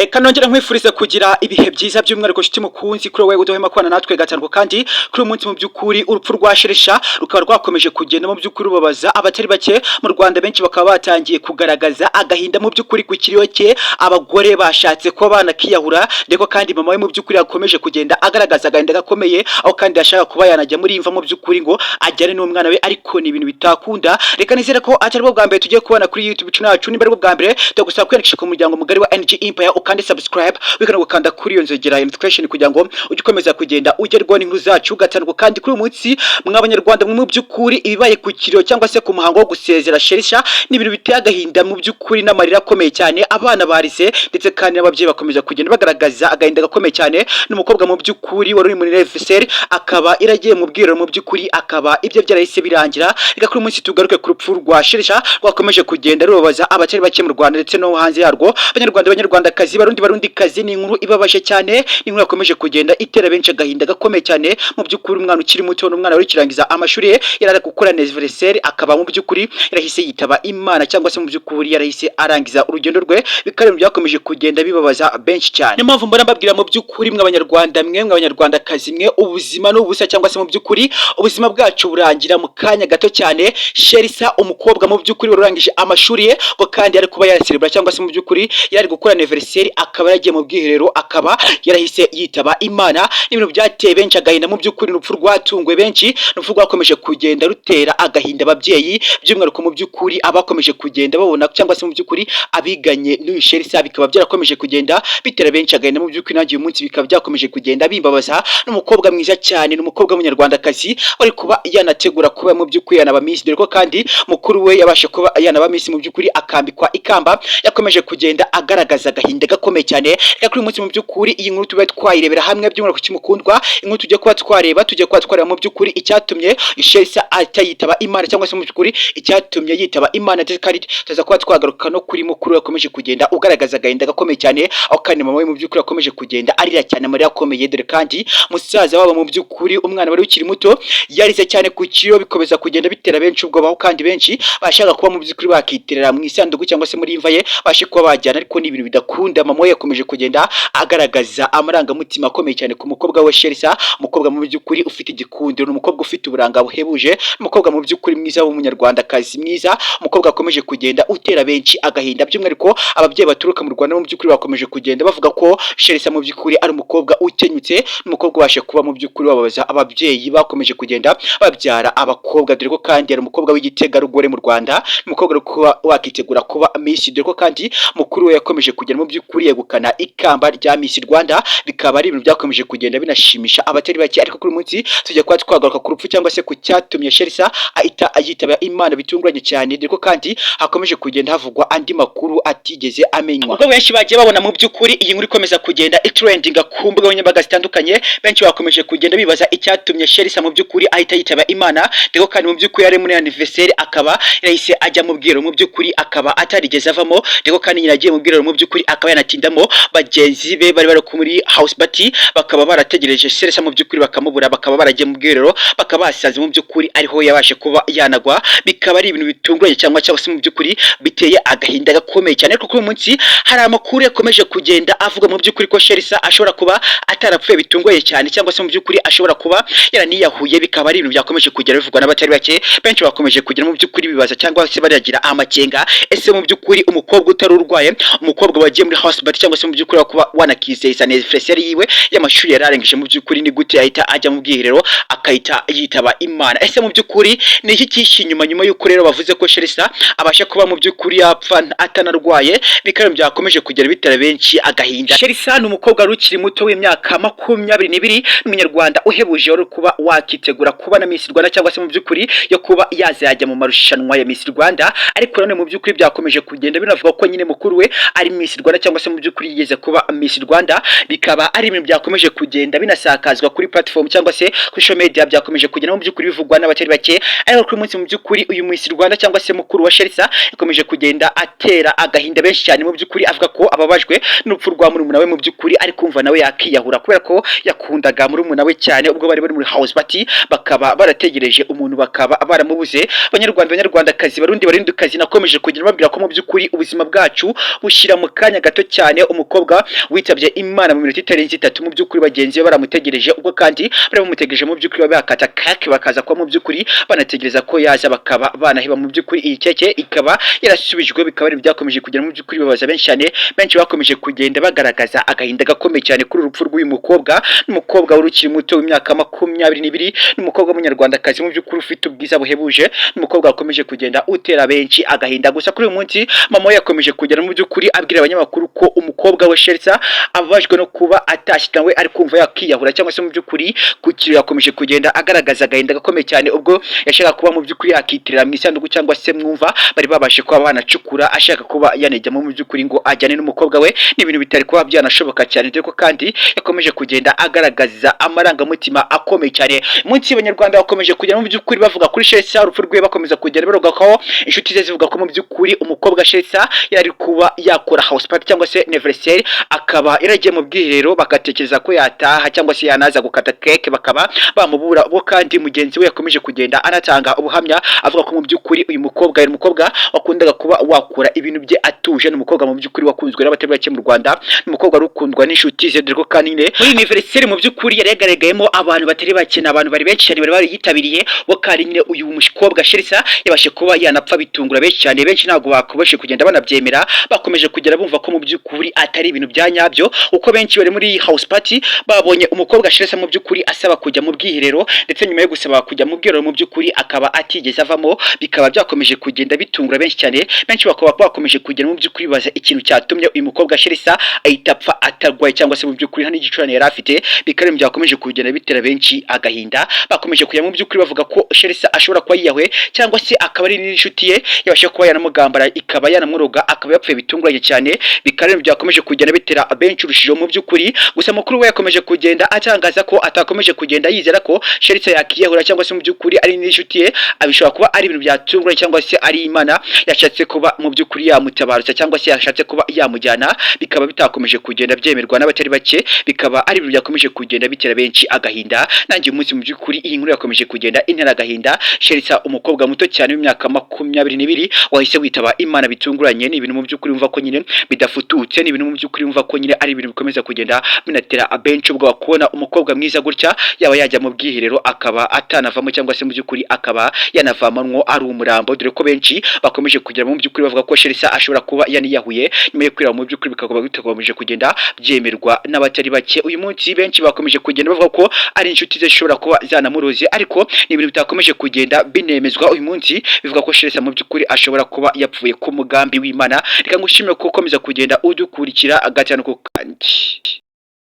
Reka nongere nkwifurize kugira ibihe byiza, by'umwihariko nshuti mukunzi kuri wowe udahwema kubana natwe gatanu. Kandi kuri uyu munsi, mu by'ukuri, urupfu rwa Sherisha rukaba rwakomeje kugenda mu by'ukuri rubabaza abatari bake mu Rwanda. Benshi bakaba batangiye kugaragaza agahinda mu by'ukuri ku kiriyo cye. Abagore bashatse kuba banakiyahura, ndetse kandi mama we mu by'ukuri yakomeje kugenda agaragaza agahinda gakomeye, aho kandi yashaka kuba yanajya muri imva mu by'ukuri ngo ajyane n'umwana we, ariko ni ibintu bitakunda. Reka nizere ko atari bwo bwa mbere tugiye kubona kuri YouTube channel yacu. Niba ari bwo bwa mbere, tugusaba kwiyandikisha ku muryango mugari wa NG Empire, ukande subscribe, wikana gukanda kuri iyo nzogera ya notification kugira ngo ujye ukomeza kugenda ugerwaho n'inkuru zacu gatanu. Kandi kuri uyu munsi, mwa Banyarwanda mwe, mu by'ukuri ibibaye ku kiriyo cyangwa se ku muhango wo gusezera Sherisha ni ibintu biteye agahinda mu by'ukuri n'amarira akomeye cyane. Abana barize, ndetse kandi n'ababyeyi bakomeza kugenda bagaragaza agahinda gakomeye cyane. N'umukobwa mu by'ukuri wari uri muri anniversaire akaba iragiye mu bwiherero, mu by'ukuri akaba ibyo byarahise birangira. Reka kuri uyu munsi tugaruke ku rupfu rwa Sherisha rwakomeje kugenda rubabaza abatari bake mu Rwanda ndetse no hanze yarwo. Abanyarwanda, Abanyarwandakazi, Barundi, Barundikazi, ni inkuru ibabaje cyane, ni inkuru yakomeje kugenda itera benshi agahinda gakomeye cyane. Mu by'ukuri umwana ukiri muto, n'umwana wari ukirangiza amashuri ye, yari ari gukora anniversaire, akaba mu by'ukuri yarahise yitaba Imana, cyangwa se mu by'ukuri yarahise arangiza urugendo rwe. Bikaba ibintu byakomeje kugenda bibabaza benshi cyane. Niyo mpamvu mbona mbabwira mu by'ukuri, mwe Abanyarwanda mwe, mwe Abanyarwandakazi mwe, ubuzima ni ubusa, cyangwa se mu by'ukuri ubuzima bwacu burangira mu kanya gato cyane. Sherisa, umukobwa mu by'ukuri wari urangije amashuri ye, ngo kandi yari kuba yaserebura, cyangwa se mu by'ukuri yari gukora anniversaire, akaba yaragiye mu bwiherero, akaba yarahise yitaba Imana. N'ibintu byateye benshi agahinda mu by'ukuri, urupfu rwatunguwe benshi, urupfu rwakomeje kugenda rutera agahinda ababyeyi, by'umwihariko mu by'ukuri abakomeje kugenda babona, cyangwa se mu by'ukuri abiganye n'uyu Sherisa. Bikaba byarakomeje kugenda bitera benshi agahinda mu by'ukuri. Nanjye uyu munsi bikaba byakomeje kugenda bimbabaza. N'umukobwa mwiza cyane, ni umukobwa w'Umunyarwandakazi wari kuba yanategura kuba mu by'ukuri yanaba Miss, dore ko kandi mukuru we yabashe kuba yanaba Miss mu by'ukuri, akambikwa ikamba. Yakomeje kugenda agaragaza agahinda gakomeye cyane. Reka kuri uyu munsi mu by'ukuri iyi nkuru tube twayirebera hamwe, by'umwihariko kimukundwa. Inkuru tujye kuba twareba, tujye kuba twareba mu by'ukuri icyatumye Sherisa atayitaba Imana, cyangwa se mu by'ukuri icyatumye yitaba Imana. Ndetse kandi tuza kuba twagaruka no kuri mukuru yakomeje kugenda ugaragaza agahinda gakomeye cyane, aho kandi mama we mu by'ukuri yakomeje kugenda arira cyane amarira akomeye. Dore kandi musaza wabo, mu by'ukuri umwana wari ukiri muto, yarize cyane ku kiriyo, bikomeza kugenda bitera benshi ubwoba, aho kandi benshi bashaka kuba mu by'ukuri bakiterera mu isanduku cyangwa se muri imva ye bashe kuba bajyana, ariko ni ibintu bidakunda. Mama we yakomeje kugenda agaragaza amarangamutima akomeye cyane ku mukobwa we Sherisa, umukobwa mu by'ukuri ufite igikundiro, ni umukobwa ufite uburanga buhebuje, umukobwa mu by'ukuri mwiza w'Umunyarwandakazi mwiza, umukobwa wakomeje kugenda utera benshi agahinda, by'umwihariko ababyeyi baturuka mu Rwanda. Mu by'ukuri bakomeje kugenda bavuga ko Sherisa mu by'ukuri ari umukobwa ukenyutse, n'umukobwa ubasha kuba mu by'ukuri wababaza ababyeyi bakomeje kugenda babyara abakobwa, dore ko kandi ari umukobwa w'igitegarugori mu Rwanda, umukobwa uri kuba wakitegura kuba Miss, dore ko kandi mukuru we yakomeje kugenda mu by'ukuri yegukana ikamba rya Miss Rwanda. Bikaba ari ibintu byakomeje kugenda binashimisha abatari bake. Ariko kuri uyu munsi tujya kuba twagaruka ku rupfu cyangwa se ku cyatumye Sherisa ahita yitaba Imana bitunguranye cyane, dore ko kandi hakomeje kugenda havugwa andi makuru atigeze amenywa. Ubwo benshi bagiye babona mu by'ukuri iyi nkuru ikomeza kugenda itrendinga ku mbuga nkoranyambaga zitandukanye, benshi bakomeje kugenda bibaza icyatumye Sherisa mu by'ukuri ahita yitaba Imana, dore ko kandi mu by'ukuri yari muri anniversaire, akaba yahise ajya mu bwiherero, mu by'ukuri akaba atarigeze avamo, dore ko kandi nyina agiye mu bwiherero mu by'ukuri akaba yanatindamo. Bagenzi be bari bari muri house party bakaba barategereje Sherisa mu by'ukuri bakamubura, bakaba baragiye mu bwiherero, bakaba basanze mu by'ukuri ariho yabashe kuba yanagwa. Bikaba ari ibintu bitunguranye cyangwa se mu by'ukuri biteye agahinda gakomeye cyane. Ariko kuri uyu munsi hari amakuru yakomeje kugenda avuga mu by'ukuri ko Sherisa ashobora kuba atarapfuye bitunguranye cyane, cyangwa se mu by'ukuri ashobora kuba yaraniyahuye. Bikaba ari ibintu byakomeje kugenda bivugwa n'abatari bake. Benshi bakomeje kugenda mu by'ukuri bibaza cyangwa se baragira amakenga: ese mu by'ukuri umukobwa utari urwaye, umukobwa wagiye muri house party, cyangwa se mu by'ukuri kuba wanakizeza anniversaire yiwe y'amashuri yararangije, mu by'ukuri ni gute yahita ajya mu bwiherero akahita yitaba Imana? Ese mu by'ukuri ni iki cyishe inyuma, nyuma y'uko rero bavuze ko Sherisa abasha kuba mu by'ukuri yapfa atanarwaye? Bikaba byakomeje kugera bitera benshi agahinda. Sherisa ni umukobwa wari ukiri muto w'imyaka 22, n'Umunyarwanda uhebuje wari kuba wakitegura kuba na Miss Rwanda, cyangwa se mu by'ukuri yo kuba yazajya mu marushanwa ya Miss Rwanda. Ariko nanone mu by'ukuri byakomeje kugenda binavuga ko nyine mukuru we ari Miss Rwanda, cyangwa se mu by'ukuri yigeze kuba Miss Rwanda. Bikaba ari ibintu byakomeje kugenda binasakazwa kuri platform cyangwa se kuri social media, byakomeje kugenda mu by'ukuri bivugwa n'abatari bake. Ariko kuri munsi mu by'ukuri uyu Miss Rwanda cyangwa se mukuru wa Sherisa yakomeje kugenda atera agahinda benshi cyane, mu by'ukuri avuga ko ababajwe n'urupfu rwa murumuna we, mu by'ukuri ari kumva nawe yakiyahura kubera ko yakundaga murumuna we cyane. Ubwo bari bari muri house party bakaba barategereje umuntu bakaba baramubuze. Banyarwanda, Banyarwandakazi, Barundi, Barundikazi, nakomeje kugenda babwira ko mu by'ukuri ubuzima bwacu bushyira mu kanya gato. cyane, umukobwa witabye Imana mu minota itarenze 3. Mu by'ukuri bagenzi be baramutegereje, ubwo kandi bari bamutegereje mu by'ukuri bakata kake, bakaza kuba mu by'ukuri banategereza ko yaza bakaba banaheba. Mu by'ukuri iyi keke ikaba yarasubijwe, bikaba ari byakomeje kugera mu by'ukuri bibabaza benshi cyane. Benshi bakomeje kugenda bagaragaza agahinda gakomeye cyane kuri urupfu rw'uyu mukobwa. N'umukobwa wari ukiri muto w'imyaka 22, n'umukobwa w'umunyarwandakazi mu by'ukuri ufite ubwiza buhebuje, n'umukobwa wakomeje kugenda utera benshi agahinda. Gusa kuri uyu munsi mama we yakomeje kugera mu by'ukuri abwira abanyamakuru ko umukobwa we Sherisa ababajwe no kuba atashye, nawe ari kumva yakiyahura cyangwa se mu by'ukuri ku kiriyo yakomeje kugenda agaragaza agahinda gakomeye cyane, ubwo yashaka kuba mu by'ukuri yakitirira mu isanduku cyangwa se mwumva bari babashe kuba banacukura, ashaka kuba yanajyamo mu by'ukuri ngo ajyane n'umukobwa we. Ni ibintu bitari kuba byanashoboka cyane, dore ko kandi yakomeje kugenda agaragaza amarangamutima akomeye cyane. Munsi y'Abanyarwanda bakomeje kugenda mu by'ukuri bavuga kuri Sherisa, urupfu rwe bakomeza kugenda baruga ko inshuti ze zivuga ko mu by'ukuri umukobwa Sherisa yari kuba yakora house party cyangwa se anniversaire, akaba yaragiye mu bwiherero, bagatekereza ko yataha cyangwa se yanaza gukata keke, bakaba bamubura. Bo kandi mugenzi we yakomeje kugenda anatanga ubuhamya avuga ko mu by'ukuri uyu mukobwa yari umukobwa wakundaga kuba wakora ibintu bye atuje, ni umukobwa mu by'ukuri wakunzwe n'abatari bake mu Rwanda, ni umukobwa wari ukundwa n'inshuti ze, dore ko kandi nyine muri anniversaire mu by'ukuri yari yagaragayemo abantu batari bake, abantu bari benshi cyane bari bariyitabiriye. Bo kandi nyine uyu mukobwa Sherisa yabashe kuba yanapfa bitungura benshi cyane. Benshi ntabwo bakobashe kugenda banabyemera, bakomeje kugera bumva ko mu by'ukuri atari ibintu bya nyabyo, uko benshi bari muri house party babonye umukobwa Sherisa mu by'ukuri asaba kujya mu bwiherero, ndetse nyuma yo gusaba kujya mu bwiherero mu by'ukuri akaba atigeze avamo, bikaba byakomeje kugenda bitungura benshi cyane. Benshi bakaba bakomeje kugenda mu by'ukuri bibaza ikintu cyatumye uyu mukobwa Sherisa ahita apfa atarwaye cyangwa se mu by'ukuri nta n'igicurane yari afite, bikaba ari byakomeje kugenda bitera benshi agahinda. Bakomeje kujya mu by'ukuri bavuga ko Sherisa ashobora kuba yiyahuye cyangwa se akaba ari n'inshuti ye yabasha kuba yanamugambara, ikaba yanamworoga, akaba yapfuye bitunguranye cyane, bikaba ari byakomeje kugenda bitera benshi urujijo mu by'ukuri. Gusa mukuru we yakomeje kugenda atangaza ko atakomeje kugenda yizera ko Sherisa yakiyahura cyangwa se mu by'ukuri ari n'inshuti ye, abishobora kuba ari ibintu byatunguranye cyangwa se ari Imana yashatse kuba mu by'ukuri yamutabarutsa cyangwa se yashatse kuba yamujyana, bikaba bitakomeje kugenda byemerwa n'abatari bake, bikaba ari ibintu byakomeje kugenda bitera benshi agahinda. Nanjye uyu munsi mu by'ukuri iyi nkuru yakomeje kugenda intera agahinda. Sherisa, umukobwa muto cyane w'imyaka 22 wahise witaba Imana bitunguranye, ni ibintu mu by'ukuri wumva ko nyine bidafututse, ni ibintu mu by'ukuri wumva ko nyine ari ibintu bikomeza kugenda binatera abenshi ubwoba, kubona umukobwa mwiza gutya yaba yajya mu bwiherero akaba atanavamo cyangwa se mu by'ukuri akaba yanavamanwo ari umurambo, dore ko benshi bakomeje kugera mu by'ukuri bavuga ko Sherisa ashobora kuba yaniyahuye nyuma yo kwiraba mu by'ukuri, bikaba bitakomeje kugenda byemerwa n'abatari bake. Uyu munsi benshi bakomeje kugenda bavuga ko ari inshuti ze zishobora kuba zanamuroze, ariko ni ibintu bitakomeje kugenda binemezwa. Uyu munsi bivuga ko Sherisa mu by'ukuri ashobora kuba yapfuye ku mugambi w'Imana. Reka ngushimire ko ukomeza kugenda udukurikira gatanu ku kandi.